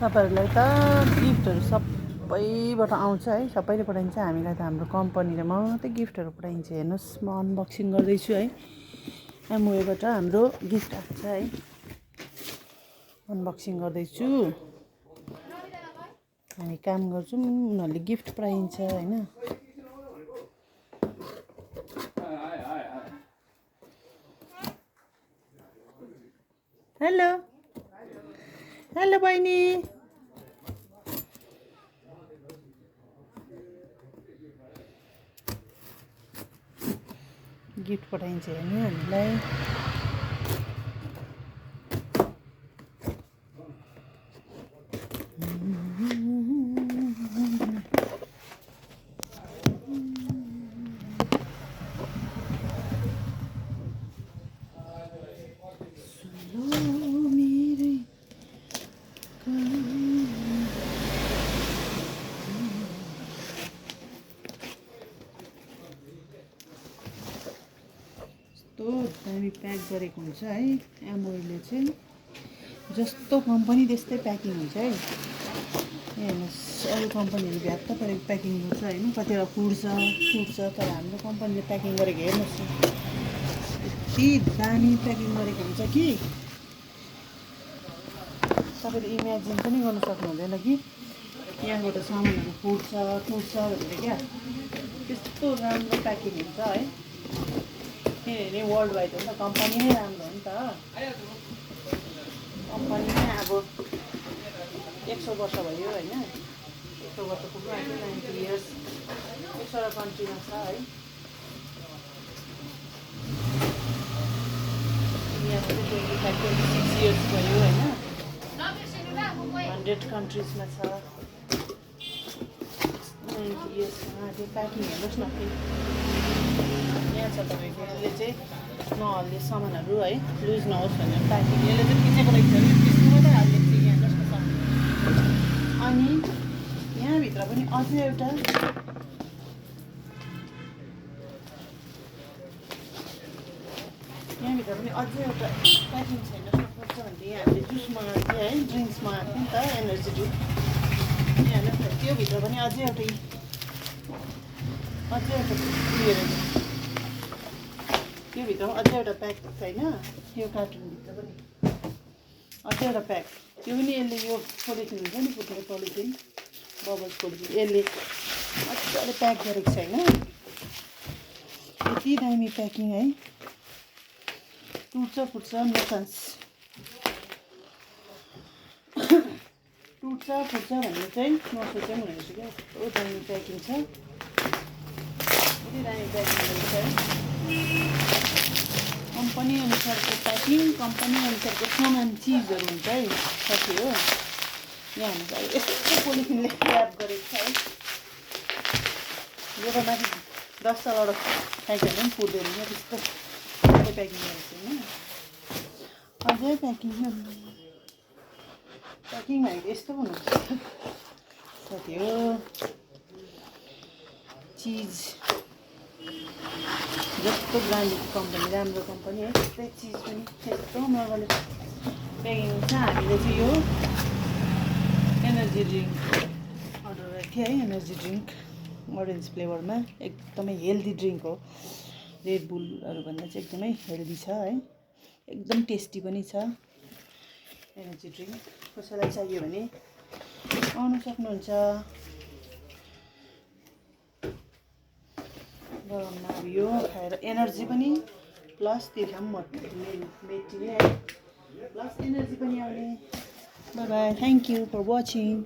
तपाईहरुलाई त गिफ्टहरु सबैबाट आउँछ है, सबैले पठाइन्छ। हामीलाई त हाम्रो कम्पनीले मात्रै गिफ्टहरु पठाइन्छ। हेर्नुस्, म अनबक्सिङ गर्दैछु है। एमवेबाट हाम्रो गिफ्ट आएको छ है। अनबक्सिङ गर्दैछु। हामी काम गर्छौँ, उनीहरूले गिफ्ट पठाइन्छ हैन। हेलो हेलो बहिनी, गिफ्ट पठाइन्छ हेर्नु हामीलाई। दामी प्याक गरेको हुन्छ है एमवेले चाहिँ। जस्तो कम्पनी त्यस्तै प्याकिङ हुन्छ है। हेर्नुहोस्, अरू कम्पनीहरू भ्यात्त परेको प्याकिङ गर्छ होइन, कतिवटा फुट्छ, तर हाम्रो कम्पनीले प्याकिङ गरेको हेर्नुहोस्, यति दामी प्याकिङ गरेको हुन्छ कि तपाईँले इमेजिन पनि गर्नु सक्नुहुँदैन कि यहाँबाट सामानहरू फुट्छ भनेर क्या। त्यस्तो राम्रो प्याकिङ हुन्छ है। किनभने वर्ल्ड वाइड हो नि त, कम्पनी नै राम्रो हो नि त। कम्पनी नै अब 100 वर्ष भयो होइन। 100 वर्ष पुग्नु आँट्यो, 90 इयर्स 100 कन्ट्रीमा छ है। इन्डियामा चाहिँ 26 इयर्स भयो होइन। 100 कन्ट्रिजमा छ। 90 इयर्समा त्यो प्याकिङ हेर्नुहोस् न। यहाँ छ तपाईँको, यसले चाहिँ नहल्ने सामानहरू है, लुज नहोस् भनेर प्याकिङ यसले चाहिँ खिचेको रहेछ। त्यसको मात्रै हालिदिएको थियो यहाँ जस्तो छ। अनि यहाँभित्र पनि अझै एउटा प्याकिङ छैन सक्छ भने यहाँ हामीले जुस मगाएको थियो है, ड्रिङ्क्स मगाएको थियो नि त, एनर्जी ड्रिङ्क। यहाँ हेर्नुहोस् न, त्योभित्र पनि अझै एउटा उयो रहेछ। त्योभित्र अझै एउटा प्याक छैन, यो कार्टुनभित्र पनि अझै एउटा प्याक। त्यो पनि यसले यो पोलिथिन हुन्छ नि, फुट्ने पोलिथिन, बबल्स पोलिथिन, यसले मजाले प्याक गरेको छैन। यति दामी प्याकिङ है। टुट्छ नो चान्स। टुट्छ भन्ने चाहिँ नसोचे पनि हुने रहेछ क्या। यस्तो दामी प्याकिङ छ। यति दामी प्याकिङ गरेको छ है। कम्पनी अनुसारको प्याकिङ, कम्पनी अनुसारको सामान चिजहरू हुन्छ है साथी हो। यहाँ हेर्नुहोस्, अब यस्तो पोलिथिनले ऱ्याप गरेको छ है। यो त माथि 10 सालबाट फ्याँक्यो भने पनि फुट्दैन क्या, त्यस्तो प्याकिङ गरेको छ होइन। अझै प्याकिङ भनेको यस्तो पनि हुन्छ साथी हो। चिज जस्तो ब्रान्डेड कम्पनी, राम्रो कम्पनी है, त्यस्तै चिज पनि यस्तो मजाले प्याकिङ हुन्छ। हामीले चाहिँ यो एनर्जी ड्रिङ्क अर्डर गरेको थिएँ है। एनर्जी ड्रिङ्क ओरेन्ज फ्लेभरमा, एकदमै हेल्दी ड्रिङ्क हो। रेड बुलहरूभन्दा चाहिँ एकदमै हेल्दी छ है। एकदम टेस्टी पनि छ एनर्जी ड्रिङ्क। कसैलाई चाहियो भने आउनु सक्नुहुन्छ। गरममा अब यो खाएर एनर्जी पनि प्लस त्यो मेटिने है, प्लस एनर्जी पनि आउने। Bye bye, thank you for watching.